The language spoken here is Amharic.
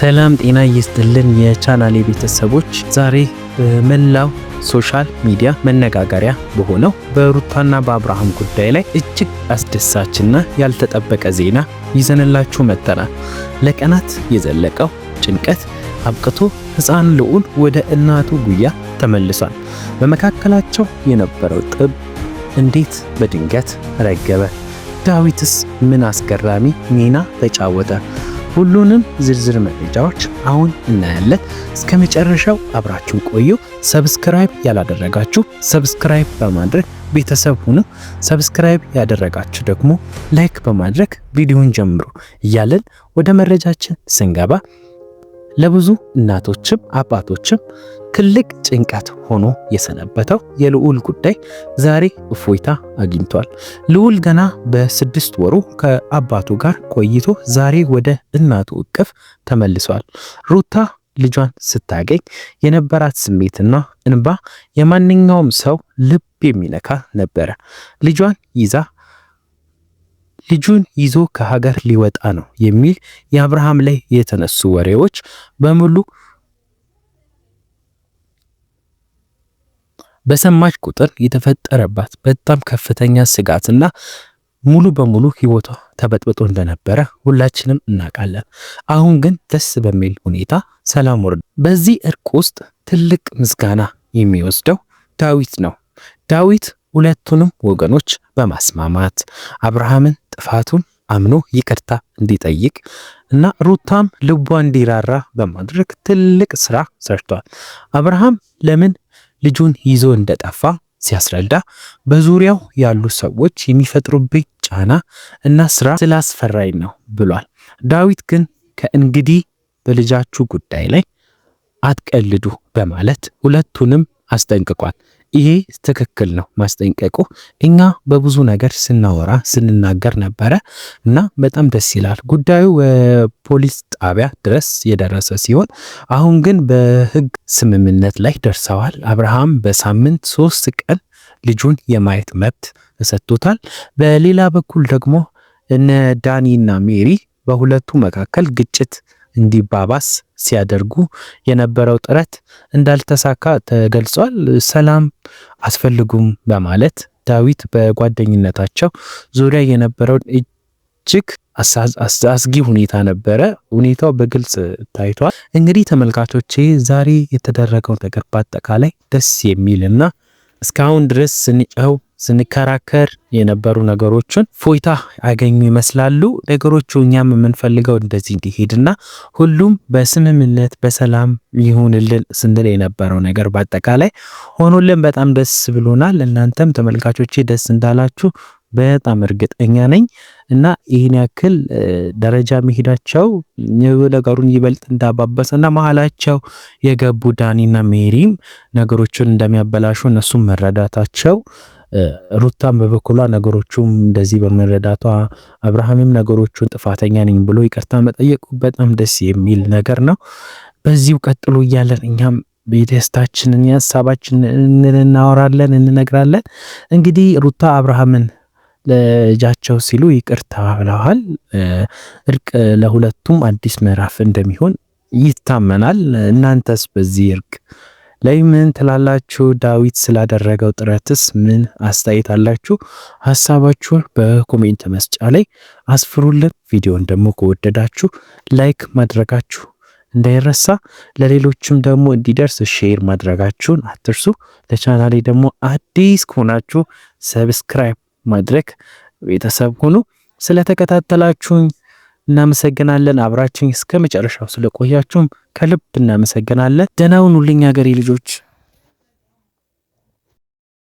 ሰላም ጤና ይስጥልን የቻናሌ ቤተሰቦች፣ ዛሬ በመላው social media መነጋገሪያ በሆነው በሩታና በአብርሃም ጉዳይ ላይ እጅግ አስደሳችና ያልተጠበቀ ዜና ይዘንላችሁ መጥተናል። ለቀናት የዘለቀው ጭንቀት አብቅቶ ሕፃን ልዑል ወደ እናቱ ጉያ ተመልሷል። በመካከላቸው የነበረው ጥብ እንዴት በድንገት ረገበ? ዳዊትስ ምን አስገራሚ ሚና ተጫወተ? ሁሉንም ዝርዝር መረጃዎች አሁን እናያለን። እስከ መጨረሻው አብራችሁን ቆዩ። Subscribe ያላደረጋችሁ subscribe በማድረግ ቤተሰብ ሁኑ። Subscribe ያደረጋችሁ ደግሞ like በማድረግ ቪዲዮን ጀምሩ እያለን ወደ መረጃችን ስንገባ ለብዙ እናቶችም አባቶችም ትልቅ ጭንቀት ሆኖ የሰነበተው የልዑል ጉዳይ ዛሬ እፎይታ አግኝቷል። ልዑል ገና በ6 ወሩ ከአባቱ ጋር ቆይቶ ዛሬ ወደ እናቱ እቅፍ ተመልሷል። ሩታ ልጇን ስታገኝ የነበራት ስሜትና እንባ የማንኛውም ሰው ልብ የሚነካ ነበረ። ልጇን ይዛ ልጁን ይዞ ከሀገር ሊወጣ ነው የሚል የአብርሃም ላይ የተነሱ ወሬዎች በሙሉ በሰማች ቁጥር የተፈጠረባት በጣም ከፍተኛ ስጋትና ሙሉ በሙሉ ህይወቷ ተበጥብጦ እንደነበረ ሁላችንም እናውቃለን። አሁን ግን ደስ በሚል ሁኔታ ሰላም ወርዷል። በዚህ እርቅ ውስጥ ትልቅ ምስጋና የሚወስደው ዳዊት ነው። ዳዊት ሁለቱንም ወገኖች በማስማማት አብርሃምን ጥፋቱን አምኖ ይቅርታ እንዲጠይቅ እና ሩታም ልቧ እንዲራራ በማድረግ ትልቅ ስራ ሰርቷል። አብርሃም ለምን ልጁን ይዞ እንደጠፋ ሲያስረዳ በዙሪያው ያሉ ሰዎች የሚፈጥሩብኝ ጫና እና ስራ ስላስፈራኝ ነው ብሏል። ዳዊት ግን ከእንግዲህ በልጃችሁ ጉዳይ ላይ አትቀልዱ በማለት ሁለቱንም አስጠንቅቋል። ይሄ ትክክል ነው ማስጠንቀቁ። እኛ በብዙ ነገር ስናወራ ስንናገር ነበረ እና በጣም ደስ ይላል። ጉዳዩ ፖሊስ ጣቢያ ድረስ የደረሰ ሲሆን አሁን ግን በህግ ስምምነት ላይ ደርሰዋል። አብርሃም በሳምንት 3 ቀን ልጁን የማየት መብት ተሰጥቶታል። በሌላ በኩል ደግሞ እነ ዳኒና ሜሪ በሁለቱ መካከል ግጭት እንዲባባስ ሲያደርጉ የነበረው ጥረት እንዳልተሳካ ተገልጿል። ሰላም አስፈልጉም በማለት ዳዊት በጓደኝነታቸው ዙሪያ የነበረውን እጅግ አስጊ ሁኔታ ነበረ። ሁኔታው በግልጽ ታይቷል። እንግዲህ ተመልካቾቼ ዛሬ የተደረገው ነገር በአጠቃላይ ደስ የሚልና እስካሁን ድረስ ስንጨው ስንከራከር የነበሩ ነገሮችን ፎይታ ያገኙ ይመስላሉ። ነገሮቹ እኛም የምንፈልገው እንደዚህ እንዲሄድና ሁሉም በስምምነት በሰላም ይሁንልን ስንል የነበረው ነገር በአጠቃላይ ሆኖልን በጣም ደስ ብሎናል። እናንተም ተመልካቾቼ ደስ እንዳላችሁ በጣም እርግጠኛ ነኝ እና ይህን ያክል ደረጃ መሄዳቸው ነገሩን ይበልጥ እንዳባበሰ እና መሀላቸው የገቡ ዳኒና ሜሪም ነገሮችን እንደሚያበላሹ እነሱም መረዳታቸው፣ ሩታም በበኩሏ ነገሮቹም እንደዚህ በመረዳቷ፣ አብርሃምም ነገሮቹን ጥፋተኛ ነኝ ብሎ ይቅርታ መጠየቁ በጣም ደስ የሚል ነገር ነው። በዚሁ ቀጥሉ እያለን እኛም የደስታችንን የሀሳባችንን እናወራለን፣ እንነግራለን። እንግዲህ ሩታ አብርሃምን ለልጃቸው ሲሉ ይቅርታ ብለዋል። እርቅ ለሁለቱም አዲስ ምዕራፍ እንደሚሆን ይታመናል። እናንተስ በዚህ እርቅ ላይ ምን ትላላችሁ? ዳዊት ስላደረገው ጥረትስ ምን አስተያየት አላችሁ? ሀሳባችሁን በ comment መስጫ ላይ አስፍሩልን። ቪዲዮን ደግሞ ከወደዳችሁ like ማድረጋችሁ እንዳይረሳ፣ ለሌሎችም ደግሞ እንዲደርስ share ማድረጋችሁን አትርሱ። ለቻናሌ ደግሞ አዲስ ከሆናችሁ subscribe ማድረግ ቤተሰብ ሁኑ። ስለተከታተላችሁኝ እናመሰግናለን። አብራችሁኝ እስከ መጨረሻው ስለቆያችሁም ከልብ እናመሰግናለን። ደህና ሁኑልኝ ሀገሬ ልጆች።